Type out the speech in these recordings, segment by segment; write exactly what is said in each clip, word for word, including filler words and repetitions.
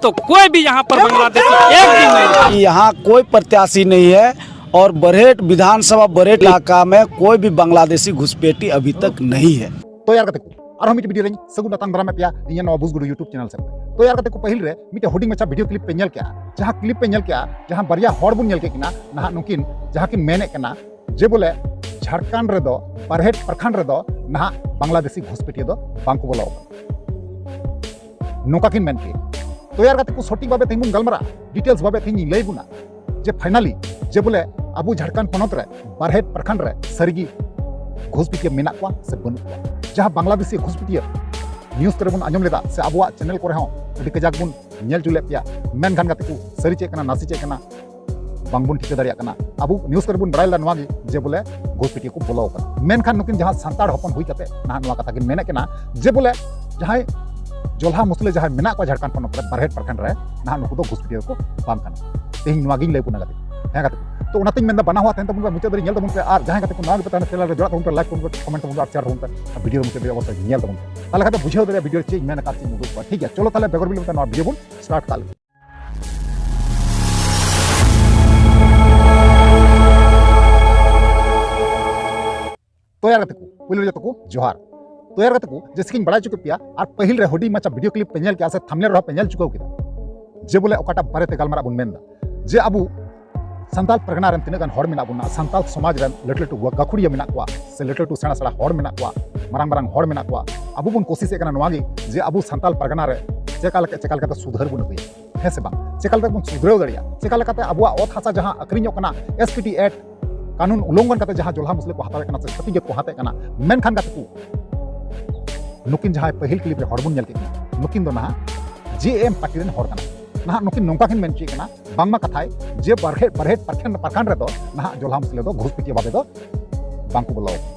तो कोई भी यहाँ पर बांग्लादेशी एक दिन नहीं। यहाँ कोई प्रत्याशी नहीं है और बरहेट विधानसभा बरहेट इलाका में कोई भी बांग्लादेशी घुसपैठी अभी तक नहीं है। ᱛᱚ ᱭᱟᱨ ᱜᱟᱛᱮ ᱠᱚ, ᱟᱨᱦᱚᱸ ᱢᱤᱫᱴᱮᱱ ᱵᱷᱤᱰᱤᱭᱳ ᱨᱮᱧ ᱥᱟᱹᱜᱩᱱ ᱫᱟᱨᱟᱢ ᱫᱟᱨᱟᱢᱮᱫ ᱯᱮᱭᱟ ᱤᱧᱟᱹᱜ ᱱᱚᱣᱟ ᱵᱩᱥᱜᱩᱰᱩ YouTube ᱪᱮᱱᱮᱞ ᱥᱮᱫ᱾ ᱛᱚ ᱭᱟᱨ ᱜᱟᱛᱮ ᱠᱚ, ᱯᱟᱹᱦᱤᱞ ᱨᱮ ᱢᱤᱫᱴᱮᱱ ᱦᱩᱰᱤᱧ ᱢᱟᱪᱷᱟ ᱵᱷᱤᱰᱤᱭᱳ ᱠᱞᱤᱯ ᱯᱮ ᱧᱮᱞ ᱠᱮᱜᱼᱟ, ᱡᱟᱦᱟᱸ ᱠᱞᱤᱯ ᱯᱮ ᱧᱮᱞ ᱠᱮᱜᱼᱟ, ᱡᱟᱦᱟᱸ ᱵᱟᱨᱭᱟ ᱦᱚᱲ ᱵᱚᱱ ᱧᱮᱞ ᱠᱮᱫ ᱠᱤᱱᱟ ᱱᱟᱦᱟᱜ ᱱᱩᱠᱤᱱ, ᱡᱟᱦᱟᱸ ᱠᱤᱱ ᱢᱮᱱᱮᱫ ᱠᱟᱱᱟ ᱡᱮ ᱵᱚᱞᱮ ᱡᱷᱟᱲᱠᱷᱚᱸᱰ ᱨᱮᱫᱚ, ᱵᱟᱨᱦᱮᱴ ᱯᱨᱚᱠᱷᱚᱸᱰ ᱨᱮᱫᱚ ᱱᱟᱦᱟᱜ ᱵᱟᱝᱞᱟᱫᱮᱥᱤ ᱜᱷᱩᱥᱯᱮᱴᱤᱭᱟᱹ ᱫᱚ ᱵᱟᱝ ᱠᱚ ᱵᱚᱞᱚ ᱟᱠᱟᱱᱟ, ᱱᱚᱝᱠᱟ ᱠᱤᱱ ᱢᱮᱱ ᱠᱮᱫ᱾ ᱛᱚ ᱭᱟᱨ ᱜᱟᱛᱮ ᱠᱚ, ᱥᱚᱴᱷᱤᱠ ᱵᱷᱟᱵᱮ ᱛᱮᱦᱮᱧ ᱵᱚᱱ ᱜᱟᱞᱢᱟᱨᱟᱜᱼᱟ, ᱰᱤᱴᱮᱞᱥ ᱵᱷᱟᱵᱮ ᱛᱮᱦᱮᱧ ᱤᱧ ᱞᱟᱹᱭ ᱵᱚᱱᱟ ᱡᱮ ᱯᱷᱟᱭᱱᱟᱞᱤ ᱡᱮ ᱵᱚᱞᱮ ᱟᱵᱚ ᱡᱷᱟᱲᱠᱷᱚᱸᱰ ᱯᱚᱱᱚᱛ ᱨᱮ ᱵᱟᱨᱦᱮᱴ ᱯᱨᱚᱠᱷᱚᱸᱰ ᱨᱮ ᱥᱟᱹᱨᱤᱜᱮ ᱜᱷᱩᱥᱯᱮᱴᱤᱭᱟᱹ ᱢᱮᱱᱟᱜ ᱠᱚᱣᱟ ᱥᱮ ᱵᱟᱹᱱᱩᱜ ᱠᱚᱣᱟ᱾ ᱡᱟᱦᱟᱸ ᱵᱟᱝᱞᱟᱫᱮᱥᱤ ᱜᱷᱩᱥᱯᱮᱴᱤᱭᱟᱹ ᱱᱤᱭᱩᱡᱽ ᱠᱚᱨᱮ ᱵᱚᱱ ᱟᱸᱡᱚᱢ ᱞᱮᱫᱟ ᱥᱮ ᱟᱵᱚᱣᱟᱜ ᱪᱮᱱᱮᱞ ᱠᱚᱨᱮ ᱦᱚᱸ ᱟᱹᱰᱤ ᱠᱟᱡᱟᱠ ᱵᱚᱱ ᱧᱮᱞ ᱦᱚᱪᱚ ᱞᱮᱫ ᱯᱮᱭᱟ, ᱢᱮᱱᱠᱷᱟᱱ ᱜᱟᱛᱮ ᱠᱚ, ᱥᱟᱹᱨᱤ ᱪᱮᱫ ᱠᱟᱱᱟ ᱱᱟᱥᱮ ᱪᱮᱫ ᱠᱟᱱᱟ ᱵᱟᱝᱵᱚᱱ ᱴᱷᱤᱠᱟᱹ ᱫᱟᱲᱮᱭᱟᱜ ᱠᱟᱱᱟ᱾ ᱟᱵᱚ ᱱᱤᱭᱩᱡᱽ ᱠᱚᱨᱮ ᱵᱚᱱ ᱵᱟᱲᱟᱭ ᱞᱮᱫᱟ ᱱᱚᱣᱟ ᱜᱮ ᱡᱮ ᱵᱚᱞᱮ ᱜᱷᱩᱥᱯᱮᱴᱤᱭᱟᱹ ᱠᱚ ᱵᱚᱞᱚ ᱟᱠᱟᱱᱟ, ᱢᱮᱱᱠᱷᱟᱱ ᱱᱩᱠᱤᱱ ᱡᱟᱦᱟᱸ ᱥᱟᱱᱛᱟᱲ ᱦᱚᱯᱚᱱ ᱦᱩᱭ ᱠᱟᱛᱮ ᱱᱟᱦᱟᱜ ᱱᱚᱣᱟ ᱠᱟᱛᱷᱟ ᱠᱤᱱ ᱢᱮᱱᱮᱫ ᱠᱟᱱᱟ ᱡᱮ ᱵᱚᱞᱮ ᱡᱟᱦᱟᱸᱭ ᱡᱚᱞᱦᱟ ᱢᱩᱥᱞᱟᱹ ᱡᱟᱦᱟᱸᱭ ᱢᱮᱱᱟᱜ ᱠᱚᱣᱟ ᱡᱷᱟᱲᱠᱷᱚᱸᱰ ᱯᱚᱱᱚᱛ ᱨᱮ ᱵᱟᱨᱦᱮᱴ ᱯᱨᱚᱠᱷᱚᱸᱰ ᱨᱮ ᱱᱟᱦᱟᱜ ᱱᱩᱠᱩ ᱫᱚ ᱜᱷᱩᱥᱯᱮᱴᱤᱭᱟᱹ ᱠᱚ ᱵᱟᱝ ᱠᱟᱱᱟ᱾ ᱛᱮᱦᱮᱧ ᱱᱚᱣᱟ ᱜᱤᱧ ᱞᱟᱹᱭ ᱵᱚᱱᱟ ᱜᱟᱛᱮ᱾ ᱦᱮᱸ ᱜᱟᱛᱮ ᱠᱚ, ᱛᱚ ᱚᱱᱟᱛᱤᱧ ᱢᱮᱱᱫᱟ ᱵᱟᱱᱟ ᱦᱚᱲ ᱛᱟᱦᱮᱱ ᱛᱟᱵᱚᱱ ᱯᱮ, ᱢᱩᱪᱟᱹᱫ ᱫᱷᱟᱹᱨᱤᱡ ᱧᱮᱞ ᱛᱟᱵᱚᱱ ᱯᱮ, ᱟᱨ ᱡᱟᱦᱟᱸᱭ ᱜᱟᱛᱮ ᱠᱚ ᱱᱟᱣᱟ ᱜᱮᱯᱮ ᱛᱟᱦᱮᱱᱟ ᱪᱮᱱᱮᱞ ᱨᱮ ᱡᱚᱲᱟᱜ ᱛᱟᱵᱚᱱ ᱯᱮ, ᱞᱟᱭᱤᱠ ᱛᱟᱵᱚᱱ ᱯᱮ, ᱠᱚᱢᱮᱱᱴ ᱛᱟᱵᱚᱱ ᱯᱮ, ᱟᱨ ᱥᱮᱭᱟᱨ ᱛᱟᱵᱚᱱ ᱯᱮ, ᱟᱨ ᱵᱷᱤᱰᱤᱭᱳ ᱢᱩᱪᱟᱹᱫ ᱫᱷᱟᱹᱨᱤᱡ ᱚᱵᱚᱥᱥᱳᱭ ᱧᱮᱞ ᱛᱟᱵᱚᱱ ᱯᱮ᱾ ᱛᱟᱦᱚᱞᱮ ᱠᱷᱟᱱ ᱫᱚ ᱵᱩᱡᱷᱟᱹᱣ ᱫᱟᱲᱮᱭᱟᱜᱼᱟ ᱵᱷᱤᱰᱤᱭᱳ ᱨᱮ ᱪᱮᱫ ᱤᱧ ᱢᱮᱱ ᱟᱠᱟᱫ, ᱪᱮᱫ ᱤᱧ ᱩᱫᱩᱜ ᱠᱚᱣᱟ᱾ ᱴᱷᱤᱠ ᱜᱮᱭᱟ, ᱪᱚᱞᱚ ᱛᱟᱦᱚᱞᱮ ᱵᱮᱜᱚᱨ ᱵᱤᱞᱚᱢ ᱛᱮ ᱱᱚᱣᱟ ᱵᱷᱤᱰᱤᱭᱳ ᱵᱚᱱ ᱥᱴᱟᱨᱴ ᱠᱟᱜ ᱞᱮᱜᱮ᱾ ᱛᱚ ᱭᱟᱨ ᱜᱟᱛᱮ ᱠᱚ, ᱯᱩᱭᱞᱩ ᱨᱮ ᱡᱚᱛᱚ ᱠᱚ ᱡᱚᱦᱟᱨ᱾ ᱛᱚ ᱭᱟᱨ ᱜᱟᱛᱮ ᱠᱚ, ᱡᱮᱭᱥᱮ ᱠᱤᱧ ᱵᱟᱲᱟᱭ ᱦᱚᱪᱚ ᱠᱮᱫ ᱯᱮᱭᱟ, ᱟᱨ ᱯᱟᱹᱦᱤᱞ ᱨᱮ ᱦᱩᱰᱤᱧ ᱢᱟᱪᱷᱟ ᱵᱷᱤᱰᱤᱭᱳ ᱠᱞᱤᱯ ᱯᱮ ᱧᱮᱞ ᱠᱮᱜᱼᱟ ᱥᱮ ᱛᱷᱟᱢᱵᱱᱮᱞ ᱨᱮᱦᱚᱸ ᱯᱮ ᱧᱮᱞ ᱪᱩᱠᱟᱹᱣ ᱠᱮᱫᱟ, ᱡᱮ ᱵᱚᱞᱮ ᱚᱠᱟᱴᱟᱜ ᱵᱟᱨᱮᱛᱮ ᱜᱟᱞᱢᱟᱨᱟᱜ ᱵᱚᱱ ᱢᱮᱱᱫᱟ, ᱡᱮ ᱟᱵᱚ ᱥᱟᱱᱛᱟᱞ ᱯᱟᱨᱜᱟᱱᱟ ᱨᱮᱱ ᱛᱤᱱᱟᱹᱜ ᱜᱟᱱ ᱦᱚᱲ ᱢᱮᱱᱟᱜ ᱵᱚᱱᱟ, ᱥᱟᱱᱛᱟᱞ ᱥᱚᱢᱟᱡᱽ ᱨᱮᱱ ᱞᱟᱹᱴᱩ ᱞᱟᱹᱴᱩ ᱜᱟᱹᱠᱷᱩᱲᱤᱭᱟᱹ ᱢᱮᱱᱟᱜ ᱠᱚᱣᱟ, ᱥᱮ ᱞᱟᱹᱴᱩ ᱞᱟᱹᱴᱩ ᱥᱮᱬᱟ ᱥᱮᱬᱟ ᱦᱚᱲ ᱢᱮᱱᱟᱜ ᱠᱚᱣᱟ, ᱢᱟᱨᱟᱝ ᱢᱟᱨᱟᱝ ᱦᱚᱲ ᱢᱮᱱᱟᱜ ᱠᱚᱣᱟ, ᱟᱵᱚ ᱵᱚᱱ ᱠᱳᱥᱤᱥᱮᱫ ᱠᱟᱱᱟ ᱱᱚᱣᱟ ᱜᱮ ᱡᱮ ᱟᱵᱚ ᱥᱟᱱᱛᱟᱞ ᱯᱟᱨᱜᱟᱱᱟ ᱨᱮ ᱪᱮᱠᱟ ᱞᱮᱠᱟ, ᱪᱮᱠᱟ ᱞᱮᱠᱟᱛᱮ ᱥᱩᱫᱷᱟᱹᱨ ᱵᱚᱱ ᱟᱹᱜᱩᱭᱟ, ᱦᱮᱸ ᱥᱮ ᱵᱟᱝ? ᱪᱮᱠᱟ ᱞᱮᱠᱟ ᱵᱚᱱ ᱥᱩᱫᱷᱨᱟᱹᱣ ᱫᱟᱲᱮᱭᱟᱜᱼᱟ, ᱪᱮᱠᱟ ᱞᱮᱠᱟᱛᱮ ᱟᱵᱚᱣᱟᱜ ᱚᱛ ᱦᱟᱥᱟ ᱡᱟᱦᱟᱸ ᱟᱹᱠᱷᱨᱤᱧᱚᱜ ᱠᱟᱱᱟ, ᱮᱥ ᱯᱤ ᱴᱤ ᱮᱠᱴ ᱠᱟᱹᱱᱩᱱ ᱩᱞᱞᱚᱝᱜᱷᱚᱱ ᱠᱟᱛᱮ ᱡᱟᱦᱟᱸ ᱡᱚᱞᱦᱟ ᱢᱩᱥᱞᱟᱹ ᱠᱚ ᱦᱟᱛᱟᱣᱮᱫ ᱠᱟᱱᱟ ᱥᱮ ᱪᱷᱟᱹᱛᱤᱠ ᱡᱟᱹᱛ ᱠᱚ ᱦᱟᱛᱟᱣᱮᱫ ᱠᱟᱱᱟ, ᱢᱮᱱᱠᱷᱟᱱ ᱜᱟᱛᱮ ᱠᱚ, ᱱᱩᱠᱤᱱ ᱡᱟᱦᱟᱸᱭ ᱯᱟᱹᱦᱤᱞ ᱠᱞᱤᱯ ᱨᱮ ᱦᱚᱲ ᱵᱚᱱ ᱧᱮᱞ ᱠᱮᱫ ᱠᱤᱱᱟ, ᱱᱩᱠᱤᱱ ᱫᱚ ᱱᱟᱦᱟᱜ ᱡᱮ ᱮᱢ ᱯᱟᱨᱴᱤ ᱨᱮᱱ ᱦᱚᱲ ᱠᱟᱱᱟ᱾ ᱱᱟᱦᱟᱜ ᱱᱩᱠᱤᱱ ᱱᱚᱝᱠᱟ ᱠᱤᱱ ᱢᱮᱱ ᱦᱚᱪᱚᱭᱮᱫ ᱠᱟᱱᱟ, ᱵᱟᱝᱢᱟ ᱠᱟᱛᱷᱟᱭ ᱡᱮ ᱵᱟᱨᱦᱮ, ᱵᱟᱨᱦᱮ ᱯᱨᱚᱠᱷᱚᱸᱰ, ᱯᱨᱚᱠᱷᱚᱸᱰ ᱨᱮᱫᱚ ᱱᱟᱦᱟᱜ ᱡᱚᱞᱦᱟ ᱢᱩᱥᱞᱟᱹ ᱫᱚ ᱜᱷᱩᱥᱯᱮᱴᱤᱭᱟᱹ ᱵᱷᱟᱵᱮ ᱫᱚ ᱵᱟᱝ ᱠᱚ ᱵᱚᱞᱚ ᱟᱠᱟᱱᱟ᱾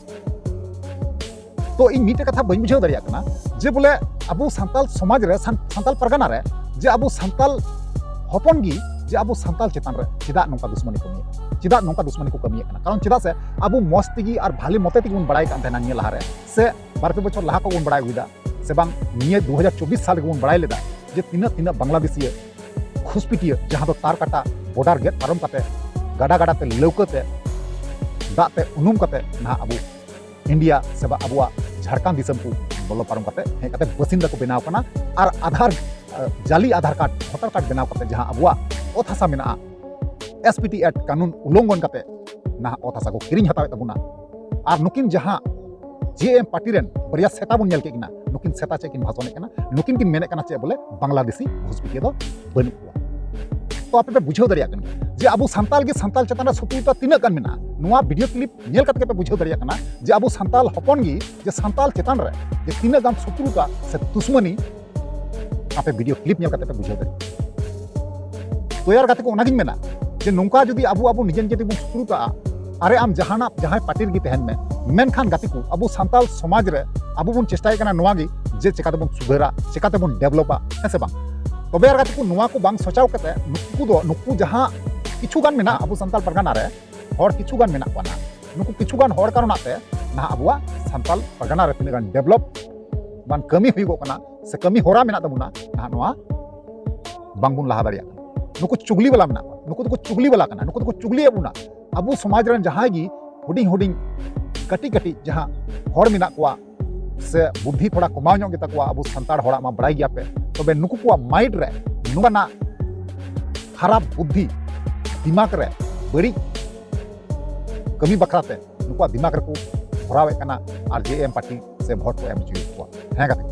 ᱛᱚ ᱤᱧ ᱢᱤᱫᱴᱮᱡ ᱠᱟᱛᱷᱟ ᱵᱟᱹᱧ ᱵᱩᱡᱷᱟᱹᱣ ᱫᱟᱲᱮᱭᱟᱜ ᱠᱟᱱᱟ ᱡᱮ ᱵᱚᱞᱮ ᱟᱵᱚ ᱥᱟᱱᱛᱟᱞ ᱥᱚᱢᱟᱡᱽ ᱨᱮ, ᱥᱟᱱ-, ᱥᱟᱱᱛᱟᱞ ᱯᱟᱨᱜᱟᱱᱟ ᱨᱮ, ᱡᱮ ᱟᱵᱚ ᱥᱟᱱᱛᱟᱞ ᱦᱚᱯᱚᱱ ᱜᱮ ᱡᱮ ᱟᱵᱚ ᱥᱟᱱᱛᱟᱞ ᱪᱮᱛᱟᱱ ᱨᱮ ᱪᱮᱫᱟᱜ ᱱᱚᱝᱠᱟ ᱫᱩᱥᱢᱟᱱᱤ ᱠᱚ ᱠᱟᱹᱢᱤᱭᱮᱫ ᱠᱟᱱᱟ, ᱪᱮᱫᱟᱜ ᱱᱚᱝᱠᱟ ᱫᱩᱥᱢᱟᱱᱤ ᱠᱚ ᱠᱟᱹᱢᱤᱭᱮᱫ ᱠᱟᱱᱟ? ᱠᱟᱨᱚᱱ ᱪᱮᱫᱟᱜ ᱥᱮ ᱟᱵᱚ ᱢᱚᱡᱽ ᱛᱮᱜᱮ ᱟᱨ ᱵᱷᱟᱞᱮ ᱢᱚᱛᱮ ᱛᱮᱜᱮ ᱵᱚᱱ ᱵᱟᱲᱟᱭ ᱠᱟᱱ ᱛᱟᱦᱮᱱᱟ ᱱᱤᱭᱟᱹ ᱞᱟᱦᱟᱨᱮ, ᱥᱮ ᱵᱟᱨ ᱯᱮ ᱵᱚᱪᱷᱚᱨ ᱞᱟᱦᱟ ᱠᱷᱚᱱ ᱵᱚᱱ ᱵᱟᱲᱟᱭ ᱟᱹᱜᱩᱭᱮᱫᱟ, ᱥᱮ ᱵᱟᱝ ᱱᱤᱭᱟᱹ ᱫᱩ ᱦᱟᱡᱟᱨ ᱪᱚᱵᱵᱤᱥ ᱥᱟᱞ ᱨᱮᱜᱮ ᱵᱚᱱ ᱵᱟᱲᱟᱭ ᱞᱮᱫᱟ ᱡᱮ ᱛᱤᱱᱟᱹᱜ ᱛᱤᱱᱟᱹᱜ ᱵᱟᱝᱞᱟᱫᱮᱥᱤᱭᱟᱹ ᱜᱷᱩᱥᱯᱤᱴᱤᱭᱟᱹ, ᱡᱟᱦᱟᱸ ᱫᱚ ᱛᱟᱨ ᱠᱟᱴᱟ ᱵᱚᱰᱟᱨ ᱜᱮᱫ ᱯᱟᱨᱚᱢ ᱠᱟᱛᱮ, ᱜᱟᱰᱟ ᱜᱟᱰᱟ ᱛᱮ ᱞᱟᱹᱣᱠᱟᱹ ᱛᱮ, ᱫᱟᱜ ᱛᱮ ᱩᱱᱩᱢ ᱠᱟᱛᱮ ᱱᱟᱦᱟᱜ ᱟᱵᱚ ᱤᱱᱰᱤᱭᱟ ᱥᱮ ᱵᱟ ᱟᱵᱚᱣᱟᱜ ᱡᱷᱟᱲᱠᱷᱚᱸᱰ ᱫᱤᱥᱚᱢ ᱠᱚ ᱵᱚᱞᱚ ᱯᱟᱨᱚᱢ ᱠᱟᱛᱮ ᱦᱮᱡ ᱠᱟᱛᱮ ᱵᱟᱥᱤᱱᱫᱟ ᱠᱚ ᱵᱮᱱᱟᱣ ᱠᱟᱱᱟ᱾ ᱟᱨ ᱟᱫᱷᱟᱨ, ᱟᱸ, ᱡᱟᱞᱤ ᱟᱫᱷᱟᱨ ᱠᱟᱨᱰ, ᱵᱷᱳᱴᱟᱨ ᱠᱟᱨᱰ ᱵᱮᱱᱟᱣ ᱠᱟᱛᱮ ᱡᱟᱦᱟᱸ ᱟᱵᱚᱣᱟᱜ ᱚᱛ ᱦᱟᱥᱟ ᱢᱮᱱᱟᱜᱼᱟ, ᱮᱥᱯᱤᱴᱤ ᱮᱠᱴ ᱠᱟᱹᱱᱩᱱ ᱩᱞᱞᱚᱝᱜᱷᱚᱱ ᱠᱟᱛᱮ ᱱᱟᱦᱟᱜ ᱚᱛ ᱦᱟᱥᱟ ᱠᱚ ᱠᱤᱨᱤᱧ ᱦᱟᱛᱟᱣᱮᱫ ᱛᱟᱵᱚᱱᱟ᱾ ᱟᱨ ᱱᱩᱠᱤᱱ ᱡᱟᱦᱟᱸ ᱡᱮ ᱮᱢ ᱯᱟᱨᱴᱤ ᱨᱮᱱ ᱵᱟᱨᱭᱟ ᱥᱮᱛᱟ ᱵᱚᱱ ᱧᱮᱞ ᱠᱮᱫ ᱠᱤᱱᱟ, ᱱᱩᱠᱤᱱ ᱥᱮᱛᱟ ᱪᱮᱫ ᱠᱤᱱ ᱵᱷᱟᱥᱚᱱᱮᱫ ᱠᱟᱱᱟ? ᱱᱩᱠᱤᱱ ᱠᱤᱱ ᱢᱮᱱᱮᱫ ᱠᱟᱱᱟ ᱪᱮᱫ ᱵᱚᱞᱮ ᱵᱟᱝᱞᱟᱫᱮᱥᱤ ᱜᱷᱩᱥᱯᱤᱴᱤᱭᱟᱹ ᱫᱚ ᱵᱟᱹᱱᱩᱜ ᱠᱚᱣᱟ᱾ ᱛᱚ ᱟᱯᱮ ᱯᱮ ᱵᱩᱡᱷᱟᱹᱣ ᱫᱟᱲᱮᱭᱟᱜ ᱠᱟᱱᱟ ᱡᱮ ᱟᱵᱚ ᱥᱟᱱᱛᱟᱞ ᱜᱮ ᱥᱟᱱᱛᱟᱞ ᱪᱮᱛᱟᱱ ᱨᱮ ᱥᱚᱛᱨᱩᱛᱟ ᱛᱤᱱᱟᱹᱜ ᱜᱟᱱ ᱢᱮᱱᱟᱜᱼᱟ᱾ ᱱᱚᱣᱟ ᱵᱷᱤᱰᱤᱭᱳ ᱠᱞᱤᱯ ᱧᱮᱞ ᱠᱟᱛᱮ ᱜᱮ ᱯᱮ ᱵᱩᱡᱷᱟᱹᱣ ᱫᱟᱲᱮᱭᱟᱜ ᱠᱟᱱᱟ ᱡᱮ ᱟᱵᱚ ᱥᱟᱱᱛᱟᱞ ᱦᱚᱯᱚᱱ ᱜᱮ ᱡᱮ ᱥᱟᱱᱛᱟᱞ ᱪᱮᱛᱟᱱ ᱨᱮ ᱡᱮ ᱛᱤᱱᱟᱹᱜ ᱜᱟᱱ ᱥᱚᱛᱨᱩᱛᱟ ᱥᱮ ᱫᱩᱥᱢᱟᱱᱤ ᱟᱯᱮ ᱵᱷᱤᱰᱤᱭᱳ ᱠᱞᱤᱯ ᱧᱮᱞ ᱠᱟᱛᱮ ᱯᱮ ᱵᱩᱡᱷᱟᱹᱣ ᱫᱟᱲᱮᱭᱟᱜᱼᱟ᱾ ᱛᱚ ᱭᱟᱨ ᱜᱟᱛᱮ ᱠᱚ, ᱚᱱᱟᱜᱤᱧ ᱢᱮᱱᱟ ᱡᱮ ᱱᱚᱝᱠᱟ ᱡᱩᱫᱤ ᱟᱵᱚ ᱟᱵᱚ ᱱᱤᱡᱮ ᱱᱤᱡᱮ ᱛᱮᱵᱚᱱ ᱥᱩᱛᱨᱩᱛᱟᱜᱼᱟ, ᱟᱨᱮ ᱟᱢ ᱡᱟᱦᱟᱱᱟᱜ ᱡᱟᱦᱟᱸᱭ ᱯᱟᱨᱴᱤ ᱨᱮᱜᱮ ᱛᱟᱦᱮᱱ ᱢᱮ, ᱢᱮᱱᱠᱷᱟᱱ ᱜᱟᱛᱮ ᱠᱚ, ᱟᱵᱚ ᱥᱟᱱᱛᱟᱞ ᱥᱚᱢᱟᱡᱽ ᱨᱮ ᱟᱵᱚ ᱵᱚᱱ ᱪᱮᱥᱴᱟᱭᱮᱫ ᱠᱟᱱᱟ ᱱᱚᱣᱟ ᱜᱮ ᱡᱮ ᱪᱮᱠᱟ ᱛᱮᱵᱚᱱ ᱥᱩᱫᱷᱟᱹᱨᱟ, ᱪᱮᱠᱟ ᱛᱮᱵᱚᱱ ᱰᱮᱵᱷᱞᱚᱯᱟ, ᱦᱮᱸ ᱥᱮ ᱵᱟᱝ? ᱛᱚᱵᱮ ᱭᱟᱨ ᱜᱟᱛᱮ ᱠᱚ, ᱱᱚᱣᱟ ᱠᱚ ᱵᱟᱝ ᱥᱚᱪᱟᱣ ᱠᱟᱛᱮ ᱱᱩᱠᱩ ᱫᱚ, ᱱᱩᱠᱩ ᱡᱟᱦᱟᱸ ᱠᱤᱪᱷᱩ ᱜᱟᱱ ᱢᱮᱱᱟᱜᱼᱟ ᱟᱵᱚ ᱥᱟᱱᱛᱟᱞ ᱯᱟᱨᱜᱟᱱᱟ ᱨᱮ, ᱦᱚᱲ ᱠᱤᱪᱷᱩ ᱜᱟᱱ ᱢᱮᱱᱟᱜ ᱠᱚᱣᱟ ᱱᱟᱦᱟᱜ, ᱱᱩᱠᱩ ᱠᱤᱪᱷᱩ ᱜᱟᱱ ᱦᱚᱲ ᱠᱟᱨᱚᱱᱟᱜ ᱛᱮ ᱱᱟᱦᱟᱜ ᱟᱵᱚᱣᱟᱜ ᱥᱟᱱᱛᱟᱞ ᱯᱟᱨᱜᱟᱱᱟ ᱨᱮ ᱛᱤᱱᱟᱹᱜ ᱜᱟᱱ ᱰᱮᱵᱷᱞᱚᱯ ᱵᱟᱝ ᱠᱟᱹᱢᱤ ᱦᱩᱭᱩᱜᱚᱜ ᱠᱟᱱᱟ ᱥᱮ ᱠᱟᱹᱢᱤ ᱦᱚᱨᱟ ᱢᱮᱱᱟᱜ ᱛᱟᱵᱚᱱᱟ, ᱱᱟᱦᱟᱜ ᱱᱚᱣᱟ ᱵᱟᱝᱵᱚᱱ ᱞᱟᱦᱟ ᱫᱟᱲᱮᱭᱟᱜ ᱠᱟᱱᱟ᱾ ᱱᱩᱠᱩ ᱪᱩᱜᱽᱞᱤ ᱵᱟᱞᱟ ᱢᱮᱱᱟᱜ ᱠᱚᱣᱟ, ᱱᱩᱠᱩ ᱫᱚᱠᱚ ᱪᱩᱜᱽᱞᱤ ᱵᱟᱞᱟ ᱠᱟᱱᱟ, ᱱᱩᱠᱩ ᱫᱚᱠᱚ ᱪᱩᱜᱽᱞᱤᱭᱮᱫ ᱵᱚᱱᱟ᱾ ᱟᱵᱚ ᱥᱚᱢᱟᱡᱽ ᱨᱮᱱ ᱡᱟᱦᱟᱸᱭ ᱜᱮ ᱦᱩᱰᱤᱧ ᱦᱩᱰᱤᱧ ᱠᱟᱹᱴᱤᱡ ᱠᱟᱹᱴᱤᱡ ᱡᱟᱦᱟᱸ ᱦᱚᱲ ᱢᱮᱱᱟᱜ ᱠᱚᱣᱟ ᱥᱮ ᱵᱩᱫᱽᱫᱷᱤ ᱛᱷᱚᱲᱟ ᱠᱚᱢᱟᱣ ᱧᱚᱜ ᱜᱮᱛᱟ ᱠᱚᱣᱟ, ᱟᱵᱚ ᱥᱟᱱᱛᱟᱲ ᱦᱚᱲᱟᱜ ᱢᱟ ᱵᱟᱲᱟᱭ ᱜᱮᱭᱟ ᱯᱮ, ᱛᱚᱵᱮ ᱱᱩᱠᱩ ᱠᱚᱣᱟᱜ ᱢᱟᱭᱤᱱᱰ ᱨᱮ ᱱᱚᱝᱠᱟᱱᱟᱜ ᱠᱷᱟᱨᱟᱯ ᱵᱩᱫᱽᱫᱷᱤ, ᱫᱤᱢᱟᱜᱽ ᱨᱮ ᱵᱟᱹᱲᱤᱡ ᱠᱟᱹᱢᱤ ᱵᱟᱠᱷᱨᱟ ᱛᱮ ᱱᱩᱠᱩᱣᱟᱜ ᱫᱤᱢᱟᱜᱽ ᱨᱮᱠᱚ ᱵᱷᱚᱨᱟᱣᱮᱫ ᱠᱟᱱᱟ᱾ ᱟᱨ ᱡᱮ ᱮᱢ ᱯᱟᱨᱴᱤ ᱥᱮ ᱵᱷᱳᱴ ᱠᱚ ᱮᱢ ᱦᱚᱪᱚᱭᱮᱫ ᱠᱚᱣᱟ᱾ ᱦᱮᱸ ᱜᱟᱛᱮ,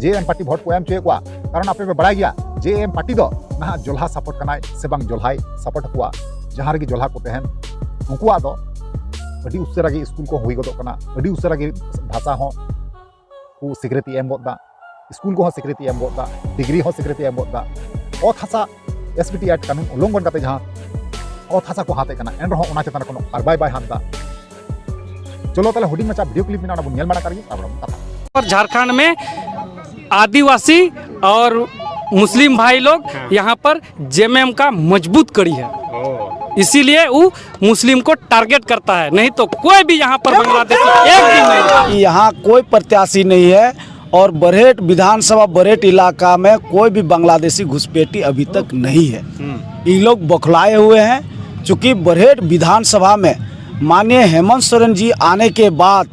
ᱡᱮ ᱮᱢ ᱯᱟᱨᱴᱤ ᱵᱷᱳᱴ ᱠᱚ ᱮᱢ ᱦᱚᱪᱚᱭᱮᱫ ᱠᱚᱣᱟ, ᱠᱟᱨᱚᱱ ᱟᱯᱮ ᱯᱮ ᱵᱟᱲᱟᱭ ᱜᱮᱭᱟ ᱡᱮ ᱮᱢ ᱯᱟᱨᱴᱤ ᱫᱚ ᱱᱟᱦᱟᱜ ᱡᱚᱞᱦᱟ ᱥᱟᱯᱳᱨᱴ ᱠᱟᱱᱟᱭ ᱥᱮ ᱵᱟᱝ ᱡᱚᱞᱦᱟᱭ ᱥᱟᱯᱳᱨᱴ ᱠᱚᱣᱟ᱾ ᱡᱟᱦᱟᱸ ᱨᱮᱜᱮ ᱡᱚᱞᱦᱟ ᱠᱚ ᱛᱟᱦᱮᱱ, ᱩᱱᱠᱩᱣᱟᱜ ᱫᱚ ᱟᱹᱰᱤ ᱩᱥᱟᱹᱨᱟ ᱜᱮ ᱥᱠᱩᱞ ᱠᱚ ᱦᱩᱭ ᱜᱚᱫᱚᱜ ᱠᱟᱱᱟ, ᱟᱹᱰᱤ ᱩᱥᱟᱹᱨᱟ ᱜᱮ ᱵᱷᱟᱥᱟ ᱦᱚᱸ ᱠᱚ ᱥᱤᱠᱨᱤᱛᱤ ᱮᱢ ᱜᱚᱫ ᱫᱟ, ᱥᱠᱩᱞ ᱠᱚᱦᱚᱸ ᱥᱤᱠᱨᱤᱛᱤ ᱮᱢ ᱜᱚᱫ ᱫᱟ, ᱰᱤᱜᱽᱨᱤ ᱦᱚᱸ ᱥᱤᱠᱨᱤᱛᱤ ᱮᱢ ᱜᱚᱫ ᱫᱟ᱾ ᱚᱛ ᱦᱟᱥᱟ ᱮᱥᱯᱤᱴᱤ ᱮᱠᱴ ᱠᱟᱹᱱᱩᱱ ᱩᱞᱞᱚᱝᱜᱷᱚᱱ ᱠᱟᱛᱮ ᱡᱟᱦᱟᱸ ᱚᱛ ᱦᱟᱥᱟ ᱠᱚ ᱦᱟᱛᱮᱫ ᱠᱟᱱᱟ, ᱮᱱ ᱨᱮᱦᱚᱸ ᱚᱱᱟ ᱪᱮᱛᱟᱱ ᱨᱮ ᱠᱳᱱᱳ ᱠᱟᱨᱵᱟᱭ ᱵᱟᱭ ᱦᱟᱛ ᱫᱟ᱾ ᱪᱚᱞᱚ ᱛᱟᱦᱞᱮ ᱦᱩᱰᱤᱧ ᱢᱟᱪᱷᱟ ᱵᱷᱤᱰᱤᱭᱳ ᱠᱞᱤᱯ ᱢᱮᱱᱟᱜᱼᱟ, ᱚᱱᱟ ᱵᱚᱱ ᱧᱮᱞ ᱢᱟᱲᱟᱝ ᱠᱟᱜ ᱞᱮᱜᱮ, ᱛᱟᱨᱯᱚᱨᱮ ᱵᱚᱱ ᱠᱟᱛᱷᱟᱜᱼᱟ᱾ और झारखंड में आदिवासी और मुस्लिम भाई लोग हाँ। यहाँ पर जेएमएम का मजबूत कड़ी है, ओ। इसीलिए वो मुस्लिम को टारगेट करता है, नहीं तो कोई भी यहाँ पर बांग्लादेशी एक भी नहीं। यहाँ कोई प्रत्याशी नहीं है। और बरहेट विधानसभा बरहेट इलाका में कोई भी बांग्लादेशी घुसपैठी अभी तक नहीं है। ये लोग बौखलाए हुए हैं, क्योंकि बरहेट विधानसभा में माननीय हेमंत सोरेन जी आने के बाद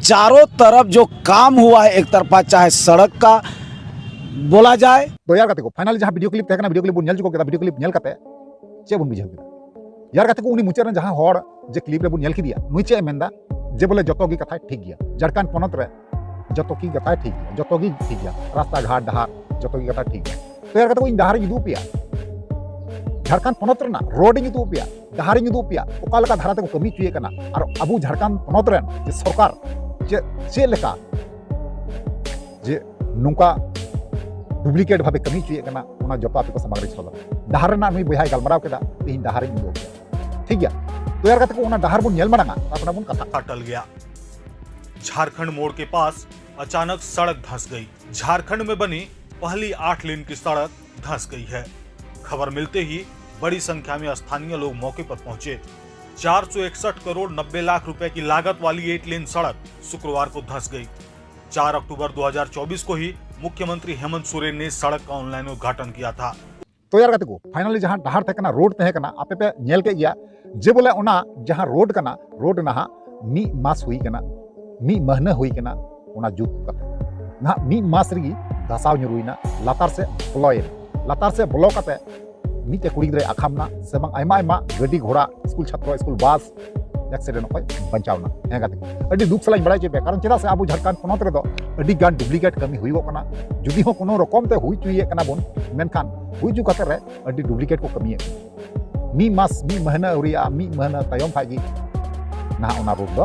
चारों तरफ जो काम हुआ है एक तरफा, चाहे सड़क का बोला जाए। ᱛᱚ ᱭᱟᱨ ᱜᱟᱛᱮ ᱠᱚ, ᱯᱷᱟᱭᱱᱟᱞ ᱡᱟᱦᱟᱸ ᱵᱷᱤᱰᱤᱭᱳ ᱠᱞᱤᱯ ᱛᱟᱦᱮᱸ ᱠᱟᱱᱟ, ᱵᱷᱤᱰᱤᱭᱳ ᱠᱞᱤᱯ ᱵᱚᱱ ᱧᱮᱞ ᱪᱩᱠᱟᱹᱣ ᱠᱮᱫᱟ᱾ ᱵᱷᱤᱰᱤᱭᱳ ᱠᱞᱤᱯ ᱧᱮᱞ ᱠᱟᱛᱮ ᱪᱮᱫ ᱵᱚᱱ ᱵᱩᱡᱷᱟᱹᱣ ᱠᱮᱫᱟ? ᱭᱟᱨ ᱜᱟᱛᱮ ᱠᱚ, ᱩᱱᱤ ᱢᱩᱪᱟᱹᱫ ᱨᱮ ᱡᱟᱦᱟᱸ ᱦᱚᱲ ᱡᱮ ᱠᱞᱤᱯ ᱨᱮᱵᱚᱱ ᱧᱮᱞ ᱠᱮᱫᱮᱭᱟ, ᱱᱩᱭ ᱪᱮᱫ ᱮ ᱢᱮᱱᱫᱟ? ᱡᱮ ᱵᱚᱞᱮ ᱡᱚᱛᱚ ᱜᱮ ᱠᱟᱛᱷᱟᱭ ᱴᱷᱤᱠ ᱜᱮᱭᱟ, ᱡᱷᱟᱲᱠᱷᱚᱸᱰ ᱯᱚᱱᱚᱛ ᱨᱮ ᱡᱚᱛᱚ ᱜᱮ ᱠᱟᱛᱷᱟᱭ ᱴᱷᱤᱠ ᱜᱮᱭᱟ, ᱡᱚᱛᱚ ᱜᱮ ᱴᱷᱤᱠ ᱜᱮᱭᱟ, ᱨᱟᱥᱛᱟ ᱜᱷᱟᱴ ᱰᱟᱦᱟᱨ ᱡᱚᱛᱚ ᱜᱮ ᱠᱟᱛᱷᱟ ᱴᱷᱤᱠ ᱜᱮᱭᱟ᱾ ᱛᱚ ᱭᱟᱨ ᱜᱟᱛᱮ ᱠᱚ, ᱤᱧ ᱰᱟᱦᱟᱨᱤᱧ ᱩᱫᱩᱜ ᱟᱯᱮᱭᱟ, ᱡᱷᱟᱲᱠᱷᱚᱸᱰ ᱯᱚᱱᱚᱛ ᱨᱮᱱᱟᱜ ᱨᱳᱰ ᱤᱧ ᱩᱫᱩᱜ ᱟᱯᱮᱭᱟ, ᱰᱟᱦᱟᱨᱤᱧ ᱩᱫᱩᱜ ᱟᱯᱮᱭᱟ, ᱚᱠᱟ ᱞᱮᱠᱟ ᱫᱷᱟᱨᱟ ᱛᱮᱠᱚ ᱠᱟᱹᱢᱤ ᱦᱚᱪᱚᱭᱮᱫ ᱠᱟᱱᱟ᱾ ᱟᱨ ᱟᱵᱚ ᱡᱷᱟᱲᱠᱷᱚᱸᱰ ᱯᱚᱱᱚᱛ ᱨᱮᱱ ᱡᱮ ᱥᱚᱨᱠᱟᱨ ᱪᱮᱫ ᱪᱮᱫ ᱞᱮᱠᱟ ᱡᱮ ᱱᱚᱝᱠᱟ ᱰᱩᱯᱞᱤᱠᱮᱴ ᱵᱷᱟᱵᱮ ᱠᱟᱹᱢᱤ ᱦᱚᱪᱚᱭᱮᱫ ᱠᱟᱱᱟ, ᱚᱱᱟ ᱡᱚᱛᱚ ᱟᱯᱮ ᱠᱚ ᱥᱟᱢᱟᱝ ᱨᱮ ᱥᱚᱫᱚᱨ᱾ ᱰᱟᱦᱟᱨ ᱨᱮᱱᱟᱜ ᱱᱩᱭ ᱵᱚᱭᱦᱟᱭ ᱜᱟᱞᱢᱟᱨᱟᱣ ᱠᱮᱫᱟ, ᱛᱮᱦᱮᱧ ᱰᱟᱦᱟᱨᱤᱧ ᱩᱫᱩᱜ ᱟᱯᱮᱭᱟ, ᱴᱷᱤᱠ ᱜᱮᱭᱟ? ᱛᱚ ᱭᱟᱨ ᱜᱟᱛᱮ ᱠᱚ, ᱚᱱᱟ ᱰᱟᱦᱟᱨ ᱵᱚᱱ ᱧᱮᱞ ᱢᱟᱲᱟᱝᱟ, ᱛᱟᱨᱯᱚᱨᱮ ᱵᱚᱱ ᱠᱟᱛᱷᱟ᱾ टल गया। झारखंड मोड़ के पास अचानक सड़क धंस गई। झारखंड में बनी पहली आठ लेन की सड़क धंस गई है। खबर मिलते ही बड़ी संख्या में स्थानीय लोग मौके पर पहुंचे। चार सौ इकसठ करोड़ नब्बे लाख रुपए की लागत वाली एट लेन सड़क शुक्रवार को धंस गई। चार अक्टूबर दो हज़ार चौबीस को ही मुख्यमंत्री हेमंत सोरेन ने सड़क का ऑनलाइन उद्घाटन किया था। ᱛᱚ ᱭᱟᱨ ᱜᱟᱛᱮ ᱠᱚ, ᱯᱷᱟᱭᱱᱟᱞᱤ ᱡᱟᱦᱟᱸ ᱰᱟᱦᱟᱨ ᱛᱟᱦᱮᱸ ᱠᱟᱱᱟ, ᱨᱳᱰ ᱛᱟᱦᱮᱸ ᱠᱟᱱᱟ, ᱟᱯᱮ ᱯᱮ ᱧᱮᱞ ᱠᱮᱫ ᱜᱮᱭᱟ ᱡᱮ ᱵᱚᱞᱮ ᱚᱱᱟ ᱡᱟᱦᱟᱸ ᱨᱳᱰ ᱠᱟᱱᱟ, ᱨᱳᱰ ᱱᱟᱦᱟᱜ ᱢᱤᱫ ᱢᱟᱥ ᱦᱩᱭ ᱠᱟᱱᱟ, ᱢᱤᱫ ᱢᱟᱹᱦᱱᱟᱹ ᱦᱩᱭ ᱠᱟᱱᱟ ᱚᱱᱟ ᱡᱩᱛ ᱠᱟᱛᱮ᱾ ᱱᱟᱦᱟᱜ ᱢᱤᱫ ᱢᱟᱥ ᱨᱮᱜᱮ ᱫᱷᱟᱥᱟᱣ ᱧᱩᱨᱩᱭᱮᱱᱟ, ᱞᱟᱛᱟᱨ ᱥᱮᱫ ᱵᱚᱞᱚᱭᱮᱱᱟ᱾ ᱞᱟᱛᱟᱨ ᱥᱮᱫ ᱵᱚᱞᱚ ᱠᱟᱛᱮ ᱢᱤᱫᱴᱮᱡ ᱠᱩᱲᱤ ᱜᱤᱫᱽᱨᱟᱹᱭ ᱟᱠᱷᱟᱢ ᱱᱟ, ᱥᱮ ᱵᱟᱝ ᱟᱭᱢᱟ ᱟᱭᱢᱟ ᱜᱟᱹᱰᱤ ᱜᱷᱚᱲᱟ, ᱥᱠᱩᱞ ᱪᱷᱟᱛᱨᱚ, ᱥᱠᱩᱞ ᱵᱟᱥ ᱮᱠᱥᱤᱰᱮᱱᱴ ᱠᱷᱚᱱ ᱵᱟᱧᱪᱟᱣ ᱮᱱᱟ᱾ ᱦᱮᱸ ᱜᱟᱛᱮ ᱠᱚ, ᱟᱹᱰᱤ ᱫᱩᱠ ᱥᱟᱞᱟᱜ ᱤᱧ ᱵᱟᱲᱟᱭ ᱦᱚᱪᱚᱭᱮᱫ ᱯᱮᱭᱟ, ᱠᱟᱨᱚᱱ ᱪᱮᱫᱟᱜ ᱥᱮ ᱟᱵᱚ ᱡᱷᱟᱲᱠᱷᱚᱸᱰ ᱯᱚᱱᱚᱛ ᱨᱮᱫᱚ ᱟᱹᱰᱤ ᱜᱟᱱ ᱰᱩᱯᱞᱤᱠᱮᱴ ᱠᱟᱹᱢᱤ ᱦᱩᱭᱩᱜᱚᱜ ᱠᱟᱱᱟ᱾ ᱡᱩᱫᱤ ᱦᱚᱸ ᱠᱳᱱᱳ ᱨᱚᱠᱚᱢ ᱛᱮ ᱦᱩᱭ ᱦᱚᱪᱚᱭᱮᱫ ᱠᱟᱱᱟ ᱵᱚᱱ, ᱢᱮᱱᱠᱷᱟᱱ ᱦᱩᱭ ᱦᱚᱪᱚ ᱠᱟᱛᱮ ᱨᱮ ᱟᱹᱰᱤ ᱰᱩᱯᱞᱤᱠᱮᱴ ᱠᱚ ᱠᱟᱹᱢᱤᱭᱮᱫ ᱠᱟᱱᱟ᱾ ᱢᱤᱫ ᱢᱟᱥ, ᱢᱤᱫ ᱢᱟᱹᱦᱱᱟᱹ ᱟᱹᱣᱨᱤᱭᱟᱜᱼᱟ, ᱢᱤᱫ ᱢᱟᱹᱦᱱᱟᱹ ᱛᱟᱭᱚᱢ ᱠᱷᱟᱡ ᱜᱮ ᱱᱟᱦᱟᱜ ᱚᱱᱟ ᱨᱳᱰ ᱫᱚ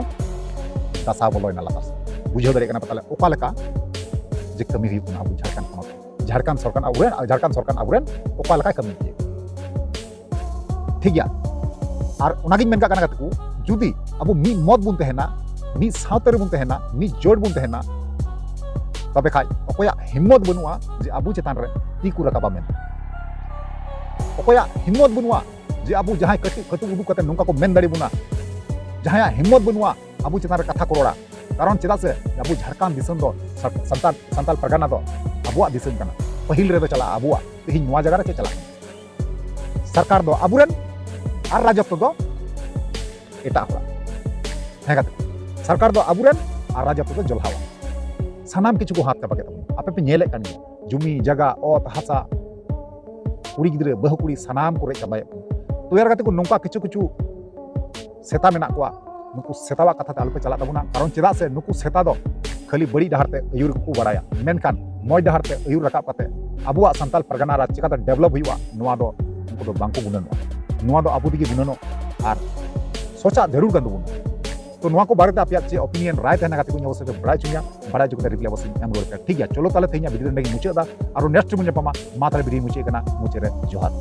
ᱫᱟᱥᱟᱣ ᱵᱚᱞᱚᱭᱮᱱᱟ ᱞᱟᱛᱟᱨ ᱥᱮᱫ᱾ ᱵᱩᱡᱷᱟᱹᱣ ᱫᱟᱲᱮᱭᱟᱜ ᱠᱟᱱᱟ ᱯᱮ ᱛᱟᱦᱞᱮ ᱚᱠᱟ ᱞᱮᱠᱟ ᱡᱮ ᱠᱟᱹᱢᱤ ᱦᱩᱭᱩᱜ ᱠᱟᱱᱟ ᱟᱵᱚ ᱡᱷᱟᱲᱠᱷᱚᱸᱰ ᱯᱚᱱᱚᱛ ᱨᱮ᱾ ᱡᱷᱟᱲᱠᱷᱚᱸᱰ ᱥᱚᱨᱠᱟᱨ ᱟᱵᱚᱨᱮᱱ, ᱡᱷᱟᱲᱠᱷᱚᱸᱰ ᱥᱚᱨᱠᱟᱨ ᱟᱵᱚᱨᱮᱱ ᱚᱠᱟ ᱞᱮᱠᱟᱭ ᱠᱟᱹᱢᱤ ᱦᱚᱪᱚᱭᱮᱫ ᱠᱚᱣᱟ᱾ ᱴᱷᱤᱠ ᱜᱮᱭᱟ, ᱟᱨ ᱚᱱᱟᱜᱤᱧ ᱢᱮᱱ ᱠᱟᱜ ᱠᱟᱱᱟ ᱜᱟᱛᱮ ᱠᱚ, ᱡᱩᱫᱤ ᱟᱵᱚ ᱢᱤᱫ ᱢᱚᱛ ᱵᱚᱱ ᱛᱟᱦᱮᱱᱟ, ᱢᱤᱫ ᱥᱟᱶᱛᱟ ᱨᱮᱵᱚᱱ ᱛᱟᱦᱮᱱᱟ, ᱢᱤᱫ ᱡᱳᱴ ᱵᱚᱱ ᱛᱟᱦᱮᱱᱟ, ᱛᱚᱵᱮ ᱠᱷᱟᱡ ᱚᱠᱚᱭᱟᱜ ᱦᱤᱢᱢᱚᱛ ᱵᱟᱹᱱᱩᱜᱼᱟ ᱡᱮ ᱟᱵᱚ ᱪᱮᱛᱟᱱ ᱨᱮ ᱛᱤ ᱠᱚ ᱨᱟᱠᱟᱵᱟ ᱢᱮᱱᱛᱮ᱾ ᱚᱠᱚᱭᱟᱜ ᱦᱤᱢᱢᱚᱛ ᱵᱟᱹᱱᱩᱜᱼᱟ ᱡᱮ ᱟᱵᱚ ᱡᱟᱦᱟᱸᱭ ᱠᱟᱹᱴᱩᱵ ᱠᱟᱹᱴᱩᱵ ᱩᱫᱩᱜ ᱠᱟᱛᱮ ᱱᱚᱝᱠᱟ ᱠᱚ ᱢᱮᱱ ᱫᱟᱲᱮ ᱵᱚᱱᱟ, ᱡᱟᱦᱟᱸᱭᱟᱜ ᱦᱤᱢᱢᱚᱛ ᱵᱟᱹᱱᱩᱜᱼᱟ ᱟᱵᱚ ᱪᱮᱛᱟᱱ ᱨᱮ ᱠᱟᱛᱷᱟ ᱠᱚ ᱨᱚᱲᱟ, ᱠᱟᱨᱚᱱ ᱪᱮᱫᱟᱜ ᱥᱮ ᱟᱵᱚ ᱡᱷᱟᱲᱠᱷᱚᱸᱰ ᱫᱤᱥᱚᱢ ᱫᱚ ᱥᱟ-, ᱥᱟᱱᱛᱟᱲ, ᱥᱟᱱᱛᱟᱲ ᱯᱟᱨᱜᱟᱱᱟ ᱫᱚ ᱟᱵᱚᱣᱟᱜ ᱫᱤᱥᱚᱢ ᱠᱟᱱᱟ᱾ ᱯᱟᱹᱦᱤᱞ ᱨᱮᱫᱚ ᱪᱟᱞᱟᱜᱼᱟ ᱟᱵᱚᱣᱟᱜ᱾ ᱛᱮᱦᱮᱧ ᱱᱚᱣᱟ ᱡᱟᱭᱜᱟ ᱨᱮ ᱪᱮᱫ ᱪᱟᱞᱟᱜ ᱠᱟᱱᱟ? ᱥᱚᱨᱠᱟᱨ ᱫᱚ ᱟᱵᱚᱨᱮᱱ ᱟᱨ ᱨᱟᱡᱚᱛᱛᱚ ᱫᱚ ᱮᱴᱟᱜ ᱦᱚᱲᱟᱜ᱾ ᱦᱮᱸ ᱜᱟᱛᱮ, ᱥᱚᱨᱠᱟᱨ ᱫᱚ ᱟᱵᱚᱨᱮᱱ ᱟᱨ ᱨᱟᱡᱚᱛᱛᱚ ᱫᱚ ᱡᱚᱞᱦᱟᱣᱟ᱾ ᱥᱟᱱᱟᱢ ᱠᱤᱪᱷᱩ ᱠᱚ ᱦᱟᱛ ᱪᱟᱵᱟ ᱠᱮᱫ ᱛᱟᱵᱚᱱᱟ᱾ ᱟᱯᱮ ᱯᱮ ᱧᱮᱞᱮᱫ ᱠᱟᱱ ᱜᱮᱭᱟ, ᱡᱩᱢᱤ ᱡᱟᱭᱜᱟ, ᱚᱛ ᱦᱟᱥᱟ, ᱠᱩᱲᱤ ᱜᱤᱫᱽᱨᱟᱹ ᱵᱟᱹᱦᱩ ᱠᱩᱲᱤ ᱥᱟᱱᱟᱢ ᱠᱚ ᱨᱮᱡ ᱪᱟᱵᱟᱭᱮᱫ ᱵᱚᱱᱟ᱾ ᱛᱚ ᱭᱟᱨ ᱜᱟᱛᱮ ᱠᱚ, ᱱᱚᱝᱠᱟ ᱠᱤᱪᱷᱩ ᱠᱤᱪᱷᱩ ᱥᱮᱛᱟ ᱢᱮᱱᱟᱜ ᱠᱚᱣᱟ, ᱱᱩᱠᱩ ᱥᱮᱛᱟᱣᱟᱜ ᱠᱟᱛᱷᱟ ᱛᱮ ᱟᱞᱚᱯᱮ ᱪᱟᱞᱟᱜ ᱛᱟᱵᱚᱱᱟ᱾ ᱠᱟᱨᱚᱱ ᱪᱮᱫᱟᱜ ᱥᱮ ᱱᱩᱠᱩ ᱥᱮᱛᱟ ᱫᱚ ᱠᱷᱟᱹᱞᱤ ᱵᱟᱹᱲᱤᱡ ᱰᱟᱦᱟᱨ ᱛᱮ ᱟᱹᱭᱩᱨ ᱠᱚ ᱵᱟᱲᱟᱭᱟ, ᱢᱮᱱᱠᱷᱟᱱ ᱢᱚᱡᱽ ᱰᱟᱦᱟᱨ ᱛᱮ ᱟᱹᱭᱩᱨ ᱨᱟᱠᱟᱵ ᱠᱟᱛᱮ ᱟᱵᱚᱣᱟᱜ ᱥᱟᱱᱛᱟᱲ ᱯᱟᱨᱜᱟᱱᱟ ᱨᱟᱡᱽ ᱪᱤᱠᱟᱛᱮ develop ᱦᱩᱭᱩᱜᱼᱟ, ᱱᱚᱣᱟ ᱫᱚ ᱩᱱᱠᱩ ᱫᱚ ᱵᱟᱝᱠᱚ ᱜᱩᱱᱟᱹᱱᱚᱜᱼᱟ᱾ ᱱᱚᱣᱟ ᱫᱚ ᱟᱵᱚ ᱛᱮᱜᱮ ᱜᱩᱱᱟᱹᱱᱚᱜ ᱟᱨ ᱥᱚᱪᱟᱜ ᱡᱟᱹᱨᱩᱲ ᱠᱟᱱ ᱛᱟᱵᱚᱱᱟ᱾ ᱛᱚ ᱱᱚᱣᱟ ᱠᱚ ᱵᱟᱨᱮᱛᱮ ᱟᱯᱮᱭᱟᱜ ᱪᱮᱫ opinion, ᱨᱟᱭ ᱛᱟᱦᱮᱱᱟ ᱜᱟᱛᱮ ᱠᱚ, ᱚᱵᱚᱥᱥᱳᱭ ᱯᱮ ᱵᱟᱲᱟᱭ ᱦᱚᱪᱚᱧᱟ, ᱵᱟᱲᱟᱭ ᱦᱚᱪᱚ ᱠᱟᱛᱮ reply ᱚᱵᱚᱥᱥᱳᱭ ᱮᱢ ᱨᱩᱣᱟᱹᱲ ᱯᱮ, ᱴᱷᱤᱠ ᱜᱮᱭᱟ? ᱪᱚᱞᱚ ᱛᱟᱦᱞᱮ ᱛᱮᱦᱮᱧᱟᱜ video ᱫᱚ ᱱᱚᱰᱮ ᱜᱮᱧ ᱢᱩᱪᱟᱹᱫ ᱮᱫᱟ᱾ ᱟᱨᱚ next ᱵᱚᱱ ᱧᱟᱯᱟᱢᱟ᱾ ᱢᱟ ᱛᱟᱦᱞᱮ video ᱢᱩᱪᱟᱹᱫ ᱠᱟᱱᱟ, ᱢᱩᱪᱟᱹᱫ ᱨᱮ ᱡᱚᱦᱟᱨ᱾